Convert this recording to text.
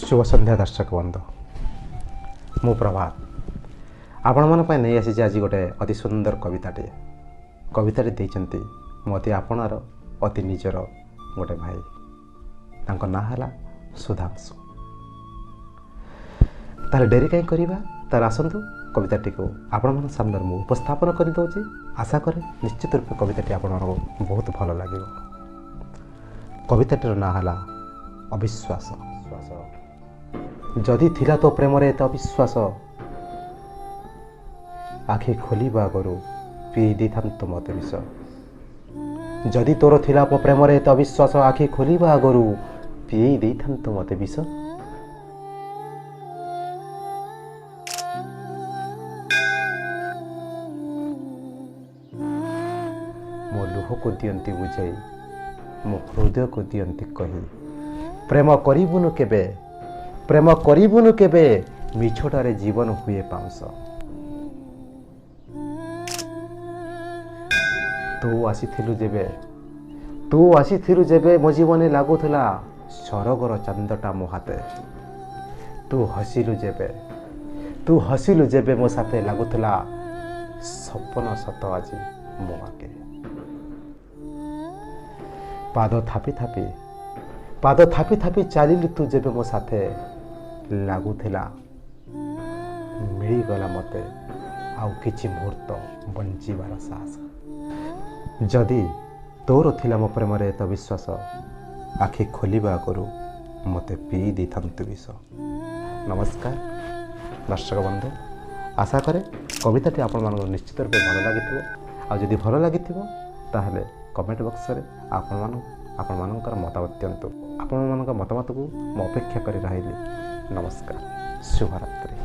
ଶୁଭ ସନ୍ଧ୍ୟା ଦର୍ଶକ ବନ୍ଧୁ, ମୁଁ ପ୍ରଭାତ ଆପଣମାନଙ୍କ ପାଇଁ ନେଇ ଆସିଛି ଆଜି ଗୋଟେ ଅତି ସୁନ୍ଦର କବିତାଟିଏ। କବିତାଟି ଦେଇଛନ୍ତି ମୋ ଅତି ଆପଣାର ଅତି ନିଜର ଗୋଟେ ଭାଇ, ତାଙ୍କ ନାଁ ହେଲା ସୁଧାଂଶୁ। ତାହେଲେ ଡେରି କାହିଁ କରିବା, ତାହେଲେ ଆସନ୍ତୁ କବିତାଟିକୁ ଆପଣମାନଙ୍କ ସାମ୍ନାରେ ମୁଁ ଉପସ୍ଥାପନ କରିଦେଉଛି। ଆଶା କରେ ନିଶ୍ଚିତ ରୂପେ କବିତାଟି ଆପଣମାନଙ୍କୁ ବହୁତ ଭଲ ଲାଗିବ। କବିତାଟିର ନାଁ ହେଲା ଅବିଶ୍ୱାସ। ଯଦି ଥିଲା ତୋ ପ୍ରେମରେ ଏତେ ଅବିଶ୍ୱାସ, ଆଖି ଖୋଲିବା ଆଗରୁ ପିଇ ଦେଇଥାନ୍ତୁ ମୋତେ ବିଷ। ଯଦି ତୋର ଥିଲା ମୋ ପ୍ରେମରେ ଏତେ ଅବିଶ୍ୱାସ, ଆଖି ଖୋଲିବା ଆଗରୁ ପିଇ ଦେଇଥାନ୍ତୁ ମୋତେ ବିଷ। ମୋ ଲୁହକୁ ଦିଅନ୍ତି ବୁଝାଇ, ମୋ ହୃଦୟକୁ ଦିଅନ୍ତି କହି, ପ୍ରେମ କରିବୁନୁ କେବେ, ପ୍ରେମ କରିବୁନୁ କେବେ, ମିଛଟାରେ ଜୀବନ ହୁଏ ପାଉଁଶ। ତୁ ଆସିଥିଲୁ ଯେବେ, ତୁ ଆସିଥିଲୁ ଯେବେ ମୋ ଜୀବନେ ଲାଗୁଥିଲା ସରଗର ଚାନ୍ଦଟା ମୋ ହାତେ। ତୁ ହସିଲୁ ଯେବେ, ତୁ ହସିଲୁ ଯେବେ ମୋ ସାଥେ ଲାଗୁଥିଲା ସପନ ସତ ଆଜି ମୋ ଆଗେ। ପାଦ ଥାପି ଥାପି, ପାଦ ଥାପି ଥାପି ଚାଲିଲୁ ତୁ ଯେବେ ମୋ ସାଥେ, ଲାଗୁଥିଲା ମିଳିଗଲା ମୋତେ ଆଉ କିଛି ମୁହୂର୍ତ୍ତ ବଞ୍ଚିବାର ସାହସ। ଯଦି ତୋର ଥିଲା ମୋ ପ୍ରେମରେ ଏତେ ବିଶ୍ୱାସ, ଆଖି ଖୋଲିବା ଆଗରୁ ମୋତେ ପିଇ ଦେଇଥାନ୍ତୁ ବିଷ। ନମସ୍କାର ଦର୍ଶକ ବନ୍ଧୁ, ଆଶା କରେ କବିତାଟି ଆପଣମାନଙ୍କୁ ନିଶ୍ଚିତ ରୂପେ ଭଲ ଲାଗିଥିବ। ଆଉ ଯଦି ଭଲ ଲାଗିଥିବ ତାହେଲେ କମେଣ୍ଟ ବକ୍ସରେ ଆପଣମାନଙ୍କର ମତାମତ ଦିଅନ୍ତୁ। ଆପଣମାନଙ୍କ ମତାମତକୁ ମୁଁ ଅପେକ୍ଷା କରି ରହିଲି। ନମସ୍କାର, ଶୁଭରାତ୍ରି।